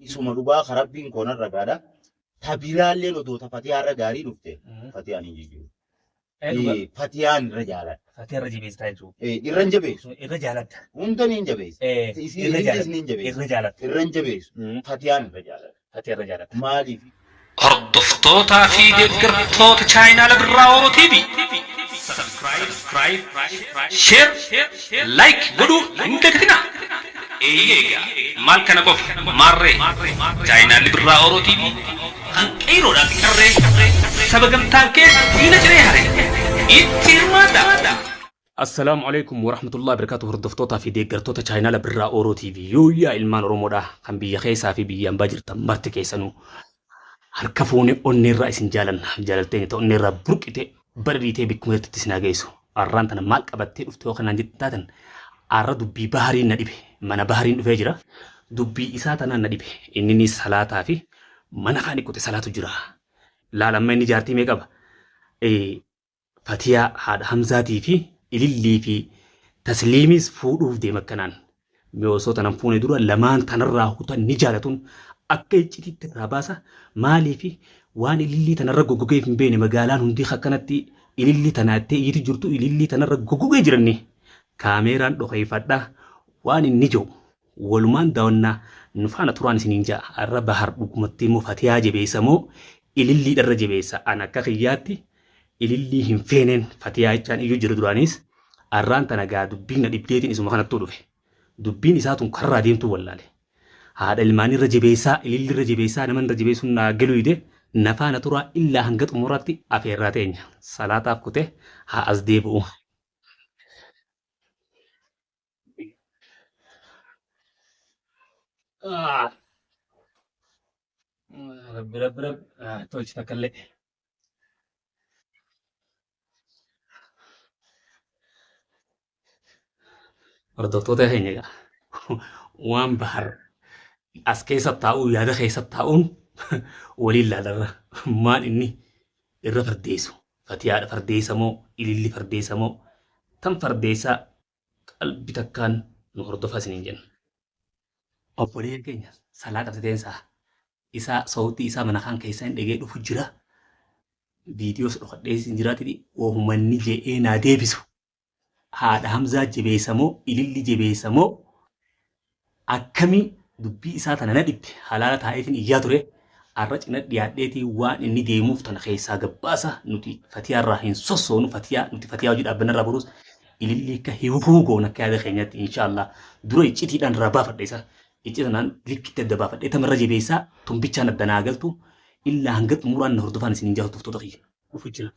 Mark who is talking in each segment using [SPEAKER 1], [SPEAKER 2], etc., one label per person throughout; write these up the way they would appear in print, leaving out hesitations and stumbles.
[SPEAKER 1] Isuma dhugaa ka Rabbiin koo narra gaadha. Ta biraalleen odoo ta Fatiyaa irra gaarii dhufte Fatiyaan hin jijjiiru. Fatiyaan irra jaaladha.
[SPEAKER 2] Fatiyaa irra jabeessitaa jechuudha.
[SPEAKER 1] Irra hin jabeessu.
[SPEAKER 2] Irra jaalatta.
[SPEAKER 1] Hunda ni hin jabeessu.
[SPEAKER 2] Irra
[SPEAKER 1] jaalatta. Ni hin jabeessu.
[SPEAKER 2] Irra jaalatta.
[SPEAKER 1] Irra hin jabeessu. Fatiyaan irra jaalatta.
[SPEAKER 2] Fatiyaa irra jaalatta.
[SPEAKER 1] Maaliif?
[SPEAKER 3] Hordoftootaa fi deeggartoota chaayinaala Birraa Oro TV. Subscribe, share, like godhuu hin dagatinaa. Eeyyee egaa maal kana qofa maarree chaayinaalli Birraa Oro TV kan qeeyroodhaa fi qarree saba gamtaan keessa diina ciree hare itti hirmaadhaa.
[SPEAKER 2] Assalaamu alaikum warahmatullahi wabarakatuh. Hordoftootaa fi deeggartoota chaayinaala Birraa Oro TV, yooyyaa ilmaan Oromoodha kan biyya keessaa fi biyya ambaa jirtan marti keessanuu harka fuunee onneerraa isin jaalanna. Jaalalteen ta'u onneerraa burqite bara dhiitee bikkuma irratti isin haa geessu. Arraan tana maal qabattee dhufte yoo kanaan jettan taatan, arra dubbii Bahariin na dhibe. Mana Bahariin dhufee jira. Dubbii isaa tanaan na dhibe. Inni ni salaataa fi mana kaan dhiqute salaatu jira. Laala, amma inni jaartii mee qaba? Fatiyaa haadha Hamzaatii fi Ilillii fi Tasliimis fuudhuuf deema akkanaan. Mee osoo tanan fuune dura lamaan tanarraa hutan ni jaalatun akka iccitiitti irraa baasa. Maaliif waan Ilillii tanarra goggogeef hin beekne. Magaalaan hundi akkanatti Ilillii tanaattee iyyiti jirtu, Ilillii tanarra goggogee jiranni. Kaameeraan dhokeeffadha, waan inni jiru walumaan daawwannaa, nu faana turaan isiniin ja'a. Har'a Bahar dhugumatti immoo Fatiyaa jabeessa moo Ililliidharra jabeessa? An akka kiyyaatti Ilillii hin feeneen, Fatiyaa jechaan iyyuu jira duraanis. Arraan tana gaa dubbiin na dhibdeetiin isuma kanattuu dhufe. Dubbiin isaa tun karraa deemtuu wallaale. Haadha ilmaanii irra jabeessaa, Ililli irra jabeessaa, nama irra jabeessuun naa galuu dide. Na faana turaa illaa hanga xumuraatti afeerraa teenya. Salaataaf kute haa as deebi'u. Rabbi rabbi rabbi tolchi takka illee. Hordoftoota keenya egaa waan Bahar as keessa taa'uu yaada keessa taa'uun waliin laalarra maal inni irra fardeessu, Fatiyaadha fardeessa moo Ililli fardeessa moo tan fardeessaa? Qalbi takkaan nu hordofaa isiniin jenna. Obboleeyyan keenya, salaata fiteensaa isaa sawtii isaa mana kaan keessaa hin dhegee dhufu jira. Viidiyoos dhokadhee isin jiraatiti wahumanni je'ee naa deebisu. Haadha Hamzaa jabeessa moo Ililli jabeessa moo akkamii? Dubbii isaa tana na dhibbe. Halaala taa'eetiin iyyaa ture. Arra cina dhiyaadheetii waan inni deemuuf tana keessaa gabbaasa. Nuti Fatiyaa irraa hin sossoonu. Fatiyaa nuti Fatiyaa hojii dhaabbannarraa boruus Ililli akka hiwufuu goona akka yaada keenyaatti, inshaallah. Dura iccitiidhaan irraa baafadhe isa. Icci tanaan likkitti adda baafadhee tamarra jabeessaa tumbichaan adda naa galtu. Illaa hanga xumuraan na hordofaan isiniin jaa, hordoftoota kiyya. Dhufu jira.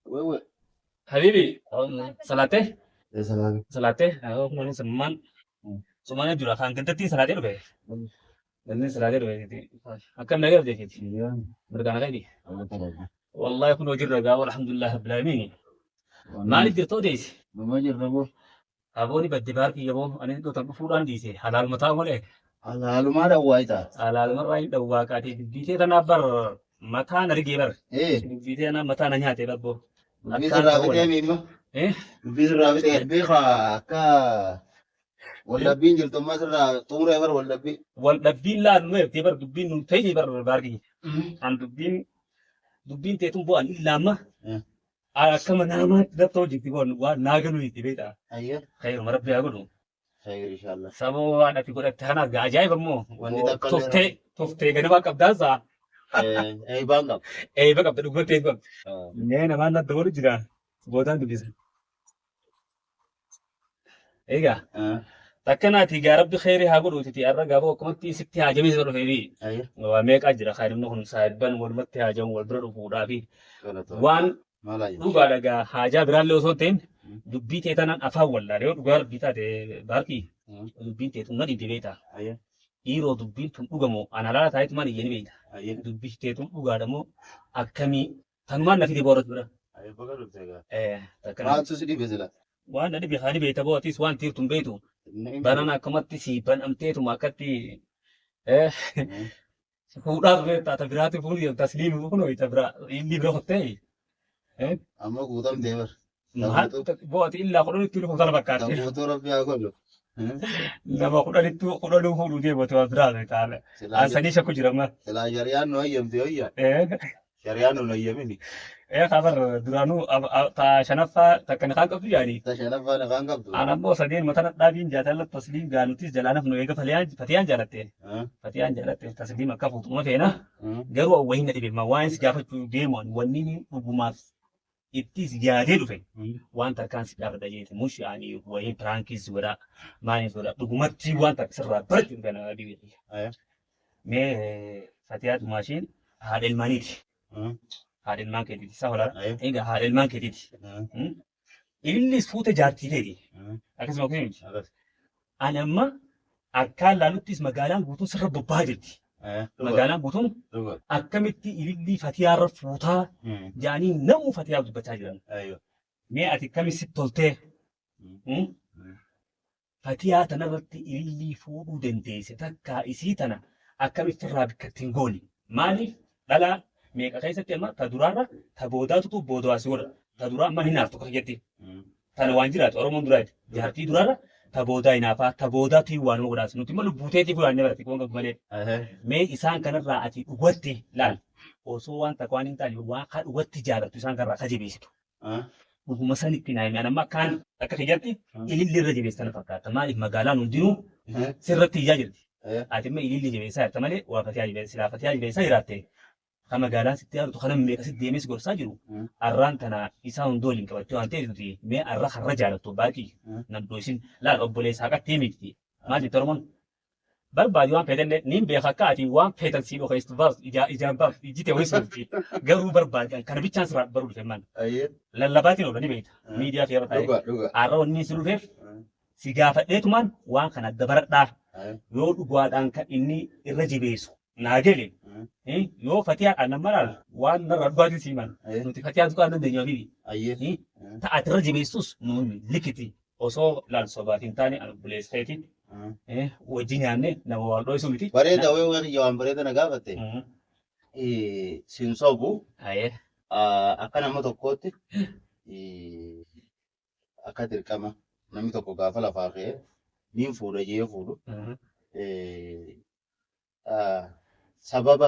[SPEAKER 1] Wewe.
[SPEAKER 2] Habibi, salaate?
[SPEAKER 1] Salaam.
[SPEAKER 2] Salaate? Kunuun summaan summaan jira kan gandatti salaatee dhufe. Gandatti salaatee dhufe. Akkam nagaa jechuuti? Mirgaa nagaa jedhi. Wallahi kun hojii ragaa, alhamdulillah rabbil alamin. Maaliif jirta odeessi?
[SPEAKER 1] Numa jirra boo.
[SPEAKER 2] Abooni badde baarkii yaboo ani dhootan dhufuudhaan dhiise, halaaluma taa'u malee.
[SPEAKER 1] Halaalumaa dhawwaa ta'a.
[SPEAKER 2] Halaalumarraa hin dhawwaaqaati. Dubbii tee tanaaf bar mataa na rigee bar. Dubbii tee tanaaf mataa na nyaate bar boo.
[SPEAKER 1] Dubbii sirraa fixee miimma. Dubbii sirraa fixee beekaa akka waldhabbiin jirtu amma sirraa xumuree bar waldhabbii.
[SPEAKER 2] Waldhabbiin laallu ertee bar, dubbiin nu ta'e bar baarkii. An dubbiin teetun bu'an illaa amma akka manaamaatti laftoo jirti boon waan naa galuu itti beektaa.
[SPEAKER 1] Ayya.
[SPEAKER 2] Khayruma rabbi haa godhu.
[SPEAKER 1] Khayr inshallah.
[SPEAKER 2] Saboo waan ati godhatte kanaaf gaa ajaa'iba immoo.
[SPEAKER 1] Wanni takka illee
[SPEAKER 2] Toftee toftee ganamaa qabdaa saa.
[SPEAKER 1] Eebaan qaba.
[SPEAKER 2] Eebba qabda, dhugumatti eebba qabda. Mee namaan adda godhu jira. Boodaan dubbisa. Egaa takkanaati gaa rabbi kheyrii haa godhuutiti. Arra gaafa akkumatti sitti haajamee si dhufee fi waa meeqaa jira kan inni kun saahibban walumatti haajamu wal bira dhufuudhaa fi waan dhugaadha gaa haajaa biraallee osoo hin ta'in dubbii tee tanaan afaan wallaale. Yoo dhugaa rabbii taate baarkii, dubbiin tee tun na dhibde beektaa. Dhiiroo, dubbiin tun dhugamoo an halaala taayetumaan iyyani beekta. Dubbii tee tun dhugaadha moo akkamii? Tanumaan na fide booratu bira.
[SPEAKER 1] Baga dhufte egaa.
[SPEAKER 2] Takkana.
[SPEAKER 1] Maaltu si dhibe sila?
[SPEAKER 2] Waan na dhibe kaani beekta boo, atis waan tiirtu hin beektu. Banana akkamatti si banamteetuma akkatti fuudhaa ture ta biraatti fuudhu tasliimi kunoo ta biraa inni bira kottee.
[SPEAKER 1] Amma guutamtee bar.
[SPEAKER 2] Maal bo'ooti illaa kudhanitti dhufu sana fakkaatti.
[SPEAKER 1] Guutuu rabbi haa godhu.
[SPEAKER 2] Nama kudhanittu kudhanuu fuudhuu deemu waan biraa taala. Ansanii shakku jira amma.
[SPEAKER 1] Silaa shari'aan nu hayyamte hoyya. Shari'aan nu hayyamini.
[SPEAKER 2] Ee kabar duraanuu ta shanaffaa takka ni kaan qabdu yaani.
[SPEAKER 1] Ta shanaffaa ni kaan qabdu.
[SPEAKER 2] An ammoo sadeen matana dhaabiin jaatalla tasliim gaanutis jalaa nafnu eega fatiyaan jaalatte. Fatiyaan jaalatte tasliim akka fuutuma feena. Garuu wayiin na dhibe waan si gaafachuu deemu wanni dhugumaaf ittis yaadee dhufe waan takkaan si gaafadha jeete mush yaani wayiin piraankiis godha maaliif godha dhugumatti waan takka sirraa barachuu dhufe na dhibe. Mee Fatiyaa Dhumaashiin haadha ilmaaniiti. Haadha ilmaan keetiiti. Isaa horaa. Egaa haadha ilmaan keetiiti. Ilillis fuute jaartii teeti. Akkasuma akkasuma miti. Ani amma akkaan laaluttis magaalaan guutuun sirra bobba'aa jirti. Magaalaan guutuun akkamitti ilillii Fatiyaarra fuutaa jedhanii namuu Fatiyaaf dubbachaa jiran. Mee ati akkamitti sitti toltee? Fatiyaa tanarratti ilillii fuudhuu dandeesse takkaa isii tana akkamitti irraa bikkatti hin goone? Maaliif dhalaa meeqa keessatti amma ta duraarra ta boodaatutu booda si godha. Ta duraa amma hin hinaaftu akka jetti. Tana waan jiraatu Oromoon duraa jaartii duraarra ta boodaa hinaafaa ta boodaatu waan nama godhaas nuti immoo lubbuuteetiif waan nama irratti qabdu malee. Mee isaan kanarraa ati dhugatti laal osoo waan takka waan hin taane waan ka dhugatti jaalattu isaan kanarraa ka jabeessitu. Dhuguma sanitti naa himi. Ani amma akkaan akka kiyyatti ililli irra jabeessa na fakkaata. Maaliif magaalaan hundinuu sirratti iyyaa jirti. Ati immoo ililli jabeessaa jirta malee waa fatiyaa jabeessa silaa fatiyaa jabeessaa jiraatte kan magaalaan sitti yaadatu kana meeqa sitti deemee si gorsaa jiru arraan tana isaa hundoo waliin qabattee waan ta'eef nuti mee arra karra jaalattu baaqii nan dho'isin laal obboleessa haqattee miti maal jette Oromoon Barbaadi waan feetellee niin beeka akka ati waan feetan sii dhokeessitu baaftu ijaa ijaan baaftu ijji tee wayii suufti garuu barbaadi an kana bichaan sirraa baruu dhufe man
[SPEAKER 1] Ayyee.
[SPEAKER 2] lallabaatiin oola ni beekta miidiyaa kee irra taa'ee
[SPEAKER 1] Dhuga dhuga.
[SPEAKER 2] har'a wanni si dhufeef si gaafadheetumaan waan kana adda baradhaa yoo dhugaadhaan kan inni irra jabeessu naa gale yoo fatiyaa dhaan nama laalu waan narraa dhugaatiin sii himan nuti fatiyaa tuqaa hin dandeenyu habibi
[SPEAKER 1] Ayyee.
[SPEAKER 2] ta ati irra jabeessus nuun likiti osoo laal sobaaf hin taane an obboleessa keeti wajji nyaanne nama wal dho'isu miti.
[SPEAKER 1] Bareeda wayii wayii kiyya waan bareeda na gaafatte. Sin sobu
[SPEAKER 2] Ayee.
[SPEAKER 1] akka nama tokkootti akka dirqama namni tokko gaafa lafaa ka'ee niin fuudha jee fuudhu sababa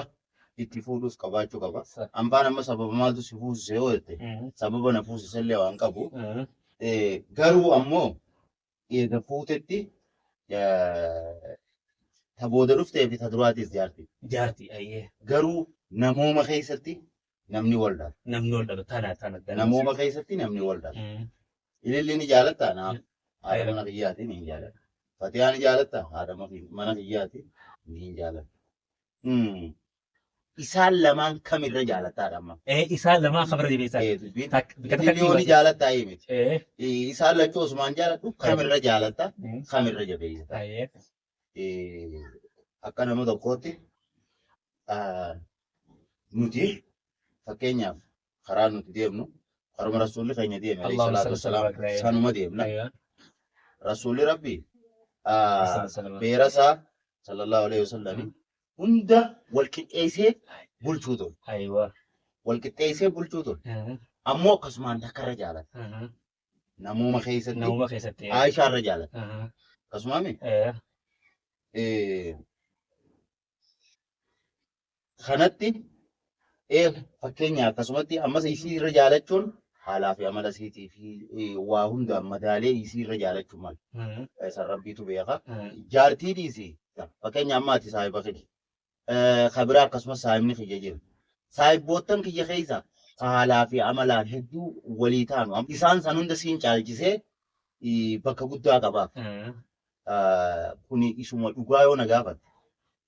[SPEAKER 1] itti fuudhus qabaachuu qaba. Ambaan amma sababa maaltu si fuusise yoo jette sababa na fuusise illee waan qabu. Garuu ammoo eega fuutetti ta booda dhuftee fi ta duraatis jaarti.
[SPEAKER 2] Jaarti ayyee.
[SPEAKER 1] Garuu namooma keessatti namni wal dhaba.
[SPEAKER 2] Namni wal dhaba tana tana.
[SPEAKER 1] Namooma keessatti namni wal dhaba. Ililli ni jaalattaa naaf haadha mana kiyyaati ni jaaladha. Fatiyaa ni jaalattaa haadha mana kiyyaati ni jaaladha. Isaan lamaan kamirra jaalattaadha amma?
[SPEAKER 2] Isaan lamaan kamirra jabeessaa?
[SPEAKER 1] Dubbiin
[SPEAKER 2] Takka
[SPEAKER 1] ililli
[SPEAKER 2] takkatti
[SPEAKER 1] ni jaalattaa miti. Isaan lachuu osumaan jaaladhu kamirra jaalatta kamirra jabeessita. Akka nama tokkootti nuti fakkeenyaaf karaa nuti deemnu karuma rasuulli keenya deeme alayhi
[SPEAKER 2] Allahumma
[SPEAKER 1] salaatu
[SPEAKER 2] salli
[SPEAKER 1] wassalaam
[SPEAKER 2] ala
[SPEAKER 1] sanuma deemna. Rasuulli Rabbi
[SPEAKER 2] sallam.
[SPEAKER 1] beera isaa sallallahu alaihi wasallam hunda wal qixxeessee bulchuu ture. Wal qixxeessee bulchuu ture. Ammoo akkasumaan takkarra jaalata. Namooma keessatti
[SPEAKER 2] Namooma keessatti.
[SPEAKER 1] Aishaa irra jaalata. Akkasumaami kanatti fakkeenya akkasumatti ammas isii irra jaalachuun haalaa fi amala isiitii fi waa hunda madaalee isii irra jaalachuun mala. San rabbiitu beeka. Jaartii dhiisi. Fakkeenya amma ati saahiba kiyya. Ka biraa akkasumas saahibni kiyya jira. Saahibboottan kiyya keessa ka haalaa fi amalaan hedduu walii taanu. Isaan san hunda siin caalchisee bakka guddaa qabaaf. Kuni isuma dhugaa yoo na gaafatte.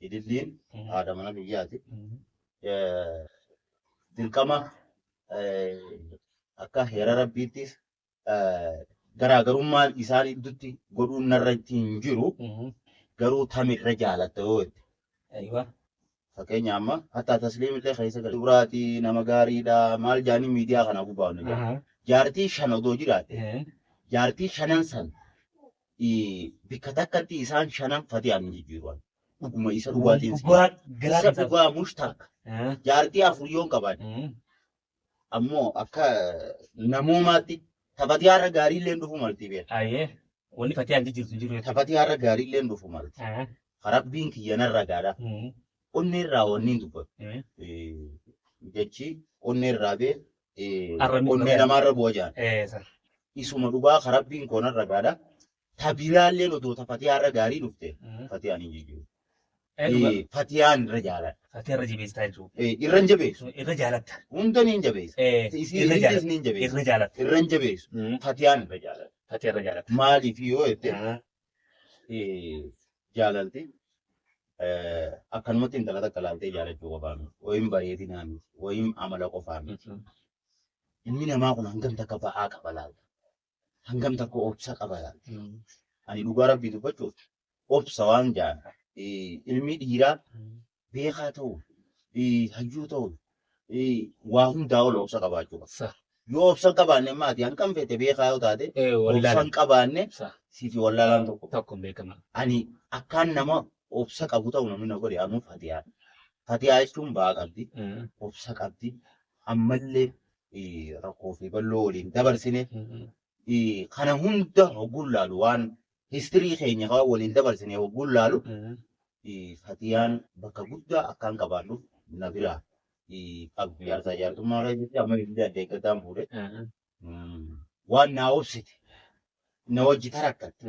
[SPEAKER 1] Ililliin haadha mana kiyyaati. Dirqama akka heera rabbiittis garaagarummaan isaan gidduutti godhuun narra hin jiru garuu tamirra jaalatta yoo jette. Fakkeenya amma hatta tasliim illee keessa gala. Duraatii nama gaariidha maal jaanii miidiyaa kana gubbaa ni jira. Jaartii shan odoo jiraatte jaartii shanan san bikka takkatti isaan shanan fatiyaan hin jijjiiru. Dhuguma isa dhugaatiin si
[SPEAKER 2] Dhugaa garaa
[SPEAKER 1] isa
[SPEAKER 2] keessaa.
[SPEAKER 1] dhugaa mushtarka jaartii afur yoon qabaadhe ammoo akka namoomaatti Tafatiyaa irra gaarii illee dhufu malti beeka.
[SPEAKER 2] Ayyee. Wanni fatiyaan jijjiirtu jiru jechuudha.
[SPEAKER 1] Tafatiyaa irra gaarii illee dhufu malti. Rabbiin kiyya narra gaadha. Onnee irraa wanni hin dubbatu. Jechi onnee irraa bee onnee namaarra bu'a jaan. Isuma dhugaa ka rabbiin koo narra gaadha. Tabiraalleen odoo tafatiyaa irra gaarii dhufte fatiyaan hin jijjiiru. Fatiyaan irra jaaladha.
[SPEAKER 2] Fatiyaa irra jabeessitaa jechuudha.
[SPEAKER 1] Irra hin jabeessu.
[SPEAKER 2] Irra jaalatta.
[SPEAKER 1] Hunda ni hin jabeessa.
[SPEAKER 2] Irra
[SPEAKER 1] jaalatta. Ni hin jabeessa.
[SPEAKER 2] Irra jaalatta.
[SPEAKER 1] Irra hin jabeessu. Fatiyaan irra jaaladha.
[SPEAKER 2] Fatiyaa irra jaalatta.
[SPEAKER 1] Maaliif yoo jette jaalalti akkanumatti intala takka laaltee jaalachuu qofaa miti. Wayiin bareedinaa miti. Wayiin amala qofaa miti. Ilmi namaa kun hangam takka ba'aa qaba laalta. Hangam takka obsa qaba laalta. Ani dhugaa rabbii dubbachuuf obsa waan jaan ilmi dhiiraa beekaa ta'u hayyuu ta'u waa hundaa ol obsa qabaachuu qaba. Yoo obsa hin qabaanne maati hangam feete beekaa yoo taate obsa hin qabaanne siifi wallaalaan tokko.
[SPEAKER 2] Tokko beekama.
[SPEAKER 1] Ani akkaan nama obsa qabu ta'u namni na godhe anuu Fatiyaa. Fatiyaa jechuun ba'aa qabdi, obsa qabdi, ammallee rakkoo fi bal'oo waliin dabarsine kana hunda hogguun laalu waan histirii keenya kan waliin dabarsine hogguun laalu Fatiyaan bakka guddaa akkaan qabaannuuf na biraa qabdi. Jaarsaa jaartummaa keessatti amma illee adda eeggataan fuudhe waan naa obsite na wajji tarakkatte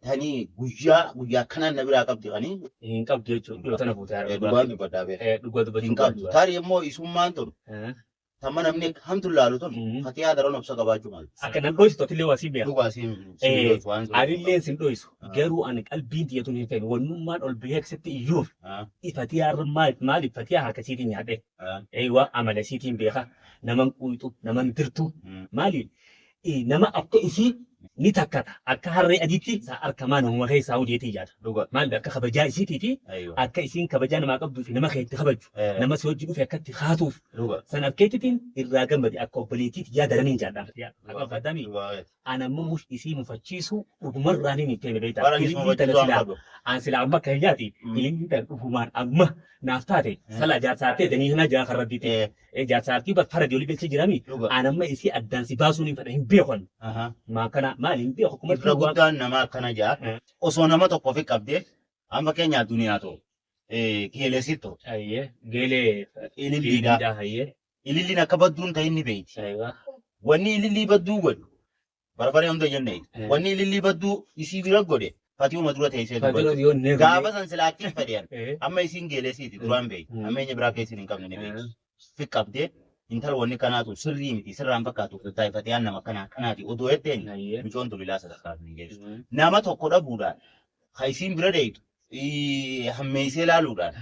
[SPEAKER 1] tanii guyyaa guyyaa akkanaan na biraa qabdi kanii
[SPEAKER 2] Hin qabdu jechuudha. Dhiyoo tana fuutee haadha.
[SPEAKER 1] Dhugaan dubbadhaa beeka.
[SPEAKER 2] Dhugaa dubbachuu
[SPEAKER 1] Hin qabdu. Tarii immoo isummaan tun tamma namni hamtu laalu tun Fatiyaa daran obsa qabaachuu malu.
[SPEAKER 2] Akka nan dho'isu totillee waa sii beeka.
[SPEAKER 1] Dhugaa siin waan
[SPEAKER 2] Anillee sin dho'isu. Garuu ani qalbiin tiyyatuun hin feene. Wannummaan ol bahee akkasitti iyyuuf Fatiyaa irra maaliif maaliif Fatiyaa harka isiitiin nyaadhe. Eeywaa amala isiitiin beeka. Naman quuxu, naman dirtu. Maaliif nama akka isii ni takkata. Akka harree adiitti harkamaa namuma keessaa hojeetii yaada. Maaliif akka kabajaa isiitii fi akka isiin kabajaa namaa qabduu fi nama keetti kabaju. Nama si hojii dhufe akka itti haatuuf. San akkeettiitiin irraa gammade akka obboleettiitti yaada niin jaadha. Akka faddami ana ammoo mush isii mufachiisu dhugumarraa niin itti beektaa. Ilillii tana silaa an silaa amma akka hiyyaati ilillii tana dhugumaan amma naaf taate sala jaarsaartee danii kana jaa kan rabbiiti. Jaarsaartii bar fara ijoollee galchee jirami. An amma isii addaan si baasuun hin fedha hin beekan. Maa kana maali hin beeku akkuma
[SPEAKER 1] Irra guddaan nama akkana jaa osoo nama tokko ofi qabdee amma fakkeenyaa duniyaa ta'u geelesii ta'u.
[SPEAKER 2] Geelee
[SPEAKER 1] ililliidha. Ililliin akka badduun ta'e inni beeyti. Wanni ilillii badduu godhu barbaree hunda jennee wanni ilillii badduu isii bira godhe Fatiyuma dura teessee dubbatu. Gaafa san silaa achiin fedhan amma isiin geelesiiti duraan beeyti. Amma eenyu biraa keessin hin qabne ni beeyti. Fi qabdee intala wanni kanaatu sirrii miti sirraan fakkaatu taa'e Fatiyaan nama kanaa kanaati odoo jetteen micoon tun ilaa sadarkaa hin geessu. Nama tokko dhabuudhaan kan isiin bira deeytu hammeessee ilaaluudhaan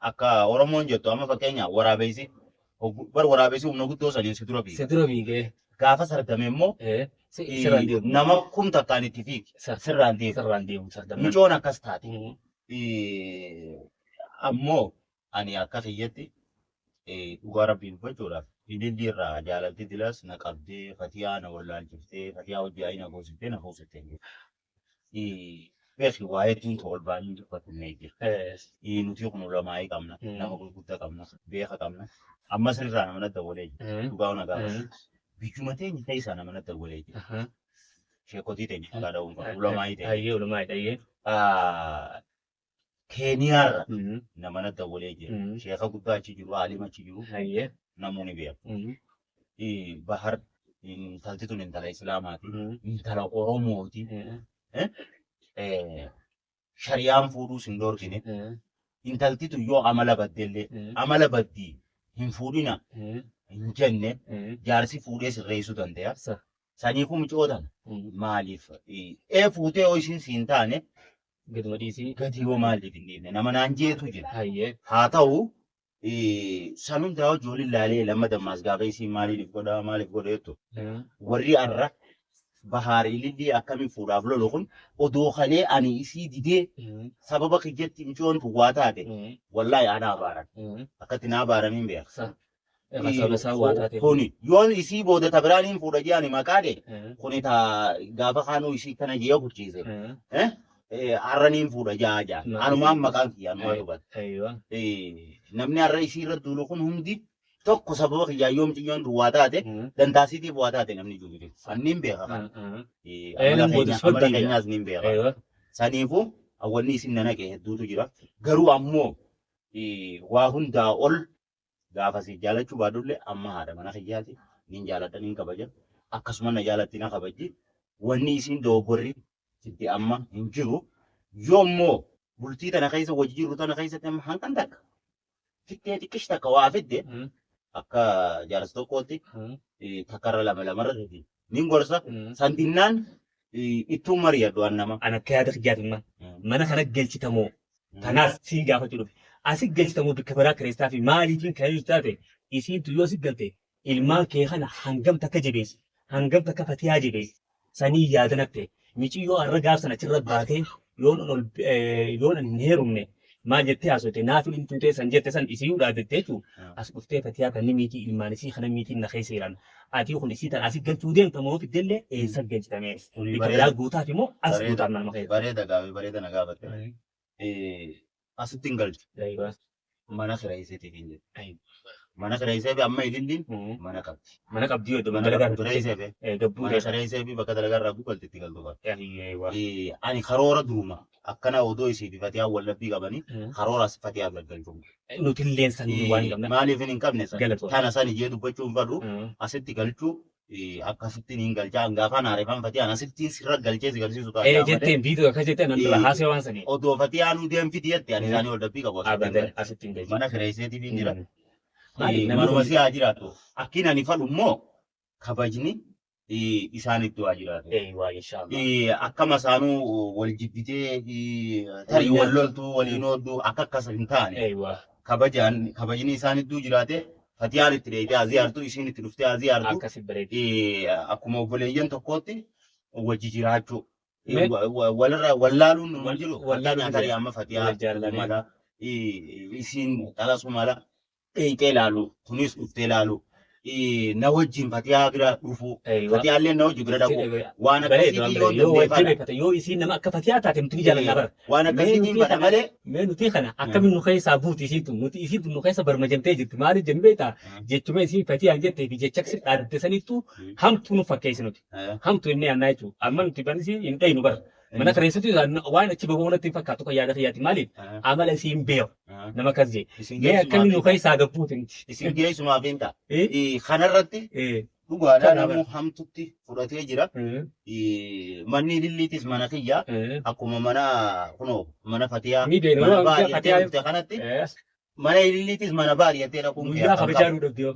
[SPEAKER 1] akka Oromoon jettu amma fakkeenyaaf waraabessi bar waraabessi humna guddoo saniin si dura fiiga.
[SPEAKER 2] Si dura fiigee.
[SPEAKER 1] Gaafa sargame immoo nama kum takkaan itti fiigi. Sirraan deemu.
[SPEAKER 2] Sirraan deemu.
[SPEAKER 1] Micoon akkas taate. Ammoo ani akka kiyyatti dhugaa rabbii dubbachuudhaaf ilillii irraa jaalalti dilas na qabdee Fatiyaa na wallaalchiftee Fatiyaa hojii ayii na goosiftee na fuusiftee. Beeki waa hedduun ol baanii dubbatamee jira. Nuti kun ulamaa'ii qabna, nama gurguddaa qabna, beeka qabna. Amma sirraa nama natti dabalee jira. Dhugaa na gaafata. Biyyuma teenya keessaa nama natti dabalee jira. Sheekotii teenya maqaa dha'uun qabu. Ulamaa'ii teenya.
[SPEAKER 2] Ayyee ulamaa'ii ayyee.
[SPEAKER 1] Keeniyaarra nama natti dabalee jira. Sheeka guddaa achi jiru, aalima achi jiru. Namoonni beeku. Bahar intalti tun intala Islaamaati. Intala Oromooti. Shariyaan fuudhuus hin dhorkine. Intalti tun yoo amala baddellee amala baddii hin fuudhina hin jenne jaarsi fuudhee sirreessuu danda'a. Saniifuu micootan maaliif fuutee yoo isin siin taane
[SPEAKER 2] Gaduma dhiisii.
[SPEAKER 1] Gadi yoo maaliif hin dhiifne nama naan jeetu jira. Haa ta'u sanum daa ijoolleen laalee lama dammaas gaafa isiin maaliif godhaa maaliif godha jettu warri arra Bahaar ilillii akkamiin fuudhaaf lolu kun odoo kalee ani isii didee sababa kiyyatti micoon tun waa taate wallaahi ana abaaran akkatti na abaaraniin beeka. Kuni yoon isii booda ta biraan hin fuudha jee ani maqaa dhee kuni ta gaafa kaanuu isii kana jee kuchiise har'a niin fuudha jaa jaa anumaan maqaan kiyya anumaa dubata. Namni har'a isii irra duulu kun hundi Tokko sababa kiyyaa yoom ciyyoon duwwaa taate dantaasiitiif waa taate namni jiru jiru. Sanniin beeka kana. Amala
[SPEAKER 2] Namni
[SPEAKER 1] keenya
[SPEAKER 2] booda
[SPEAKER 1] amala
[SPEAKER 2] soddii
[SPEAKER 1] keenyaas niin beeka. Saniifuu wanni isin nanaqe hedduutu jira. Garuu ammoo waa hundaa ol gaafa si jaalachuu baadhullee amma haadha mana kiyyaati. Niin jaaladha, niin kabaja. Akkasuma na jaalatti, na kabajji. Wanni isin dogoggorri sitti amma hin jiru. Yoommoo bultii tana keessa wajji jirru tana keessatti amma hanqan takka. Fittee xiqqish takka waa fidde akka jaarsa tokkootti takkarra lama lamarra sadi. Niin gorsa. Sandinnaan ittuun mari'adhu waan nama.
[SPEAKER 2] An akka yaada kiyyaatimma mana kana galchitamoo tanaas siin gaafachuu dhufe. Asi galchitamoo bikka biraa kireessaa fi maaliitiin kan inni taate isiintu yoo si galte ilmaan kee kana hangam takka jabeessi, hangam takka fatiyaa jabeessi sanii yaada natte miciyyoo har'a gaaf sana achirra baatee yoon ol yoon hin heerumne maal jettee haasofte naaf hin tuutee san jette san isii dhaabette jechuudha. As dhuftee fatiyaa kan miitii ilmaan isii kana miitiin na keessa jiran. Ati kun isii tan asii galchuu deemta moo fiddellee eessa galchitame? Bikka biraa guutaaf immoo as guutaaf nama keessa.
[SPEAKER 1] Bareeda gaafii bareeda na gaafatte. Asitti hin galchu. Mana kireesseetiif hin jedhu. Mana kireessee fi amma ililliin mana qabdi.
[SPEAKER 2] Mana qabdii yoo
[SPEAKER 1] Mana
[SPEAKER 2] dalagaa
[SPEAKER 1] kireessee fi
[SPEAKER 2] gabbuu
[SPEAKER 1] mana kireessee fi bakka dalagaa irraa gugalti itti galtu qabdi. Ani karoora duruma akkana odoo isii fi Fatiyaa wallabbii qabanii karoora as Fatiyaa galgalchuun.
[SPEAKER 2] Nuti illee san waan qabna.
[SPEAKER 1] Maaliif hin qabne san?
[SPEAKER 2] Galatoon.
[SPEAKER 1] Tana san ijee dubbachuu hin fadhu asitti galchuu akkasitti hin galchaa gaafaan haarefaan Fatiyaan asittiin sirra galchee si galchiisu ta'a.
[SPEAKER 2] Jetteen viidiyoo akka jetteen nan dura haasee waan sanii.
[SPEAKER 1] Odoo Fatiyaanuu deemfiti jette ani isaanii wallabbii qabu asitti hin
[SPEAKER 2] Abadan
[SPEAKER 1] galchu.
[SPEAKER 2] asitti hin galchu.
[SPEAKER 1] Mana kireesseetiif hin jira.
[SPEAKER 2] Maaliif namni
[SPEAKER 1] Manuma
[SPEAKER 2] kun
[SPEAKER 1] si haa jiraatu. Akkiin ani fadhu immoo kabajni isaan iddoo haa jiraatu.
[SPEAKER 2] Waa inshaallah.
[SPEAKER 1] Akkama isaanuu wal jibbitee tarii wal loltuu waliin ooltuu akka akkas hin taane
[SPEAKER 2] Waa
[SPEAKER 1] kabajaan kabajni isaan iddoo jiraate Fatiyaan itti dheeyitee haa ziyaartu, isiin itti dhuftee haa ziyaartu,
[SPEAKER 2] Akkasi bareedi.
[SPEAKER 1] akkuma obboleeyyan tokkootti wajji jiraachuu.
[SPEAKER 2] Mee-
[SPEAKER 1] Walirra wallaaluun nu hin jiru.
[SPEAKER 2] Wallaaluun
[SPEAKER 1] Fakkeenyaaf tarii
[SPEAKER 2] jira.
[SPEAKER 1] amma Fatiyaa
[SPEAKER 2] Wal jaallatanii.
[SPEAKER 1] mala isiin xalasuu mala dheeyitee ilaalu, kunis dhuftee ilaalu, na wajjin Fatiyaa bira dhufuu, Fatiyaallee na wajji bira dhaquu, waan
[SPEAKER 2] Bareedu waan
[SPEAKER 1] akkasiitiin yoo
[SPEAKER 2] bareedu. Yoo wal
[SPEAKER 1] dandeeffadha.
[SPEAKER 2] jabeeffate yoo isiin nama akka fatiyaa taate nuti ni jaalannaa bara.
[SPEAKER 1] Waan
[SPEAKER 2] Mee
[SPEAKER 1] akkasiitiin
[SPEAKER 2] nuti
[SPEAKER 1] fadha
[SPEAKER 2] kana
[SPEAKER 1] malee.
[SPEAKER 2] Mee nuti kana akkamiin nu keessaa buuti isiin tun, nuti isiin tun nu keessa barmajamtee jirti, maaliif jennu beektaa, jechuma isiin fatiyaan jettee fi jecha akkasi dhaadatte sanittuu hamtuu nu fakkeessi, nuti hamtuu inni annaa jechuudha. Amma nuti banisii hin dhaynu bara mana kireessitu waan achi baboo natti hin fakkaatu kan yaada kiyyaati, maaliif amala isiin beeku nama akkas jee
[SPEAKER 1] Isin
[SPEAKER 2] mee akkamiin nu
[SPEAKER 1] geessumaaf
[SPEAKER 2] keessaa gabbuuti nuti.
[SPEAKER 1] Isin geessumaaf hin ta'a. Kanarratti dhugaadhaa
[SPEAKER 2] Kana
[SPEAKER 1] namuu hamtutti fudhatee jira. Manni ililliitis mana kiyyaa akkuma mana kunoo mana Fatiyaa
[SPEAKER 2] Ni beekna
[SPEAKER 1] mana
[SPEAKER 2] waan
[SPEAKER 1] baadiyyattee
[SPEAKER 2] fatiyaa
[SPEAKER 1] dhufte kanatti mana ililliitis mana baadiyyattee dhaquun kee
[SPEAKER 2] guyyaa
[SPEAKER 1] akkam
[SPEAKER 2] kabajaa
[SPEAKER 1] qaba.
[SPEAKER 2] nu dhabde yoo.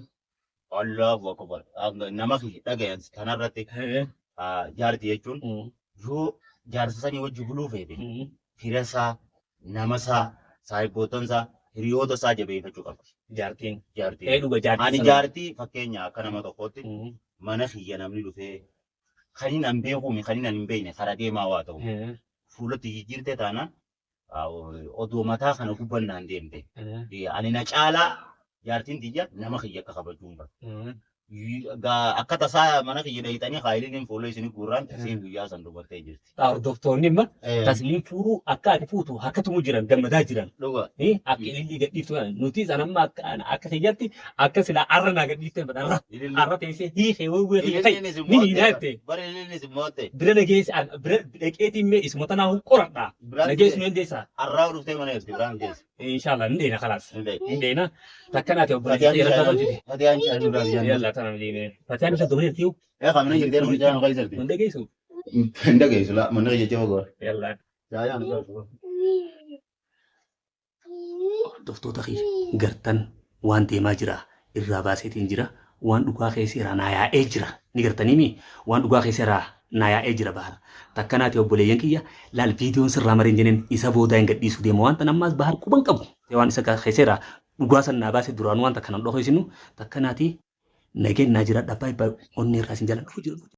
[SPEAKER 1] Allahu akbar. Nama kiyya dhagayan kanarratti jaarti jechuun yoo jaarsa sanii wajji buluu feete fira isaa, nama isaa, saahibbootan isaa, hiriyoota isaa jabeeffachuu qabdi.
[SPEAKER 2] Jaartiin.
[SPEAKER 1] Jaartiin.
[SPEAKER 2] Dhuga jaartiin.
[SPEAKER 1] Ani
[SPEAKER 2] sana.
[SPEAKER 1] jaartii fakkeenya akka nama tokkootti mana kiyya namni dhufee kan hin an beekuumi kan hin an hin beekne karaa deemaa waa ta'u fuulatti jijjiirtee taanaan odoo mataa kana gubbannaan deemte. Ani na caalaa jaartiin tiyya nama kiyya akka kabajuu hin barbaadu. Akka tasaa mana kiyya dheeyitanii haayiliin fuula isinii guurraan isiin guyyaa san dubartee jirti.
[SPEAKER 2] Hordoftoonni imma tasliin fuudhuu akka ati fuutu harkatumu jiran gammadaa jiran.
[SPEAKER 1] Dhuga.
[SPEAKER 2] Akka ilillii gadhiiftu kana nuti isaan amma akka kiyyatti akka silaa arra naa gadhiifte arra arra teessee hiikee wayii hiikee
[SPEAKER 1] Ililliinis
[SPEAKER 2] ni
[SPEAKER 1] immoo
[SPEAKER 2] hiinaa jette.
[SPEAKER 1] Bara ililliinis immoo ta'e.
[SPEAKER 2] Bira nageessi bira dhaqeetiin mee isuma tanaa qoradhaa. Nageessu ni dandeessaa.
[SPEAKER 1] Arraa dhuftee mana jirti biraan geessi.
[SPEAKER 2] Inshallah ni deena kalaas.
[SPEAKER 1] Ni beeku.
[SPEAKER 2] Ni deena takkanaati obboleessi
[SPEAKER 1] Fatiyaan
[SPEAKER 2] irra dabalchite.
[SPEAKER 1] Fatiyaan shaayii duraa biyyan.
[SPEAKER 2] Yalla tana deemee. Fatiyaan isa dubartii tiyu.
[SPEAKER 1] Kamina jirtee namni shaayii nu keessatti.
[SPEAKER 2] Hin dhageessu.
[SPEAKER 1] Hin dhageessu laa manni kiyya jechuu goora.
[SPEAKER 2] Yalla.
[SPEAKER 1] Shaayii nu keessatti.
[SPEAKER 2] Hordoftoota kiyya gartan waan deemaa jira irraa baaseetiin jira, waan dhugaa keessa irraa naa yaa'ee jira ni gartaniimi, waan dhugaa keessa irraa naa yaa'ee jira bahara takkanaati. Obboleeyyan kiyya laal viidiyoon sirraa mareen jeneen isa boodaa hin gadhiisu deema waan tan ammaas bahar quban qabu waan isa keessa irraa dhugaa san naa baase duraan waan takkanaan dhokeessinu takkanaati. Nageen naa jiraadha, baay'ee baay'ee onnee irraa isin jaaladha.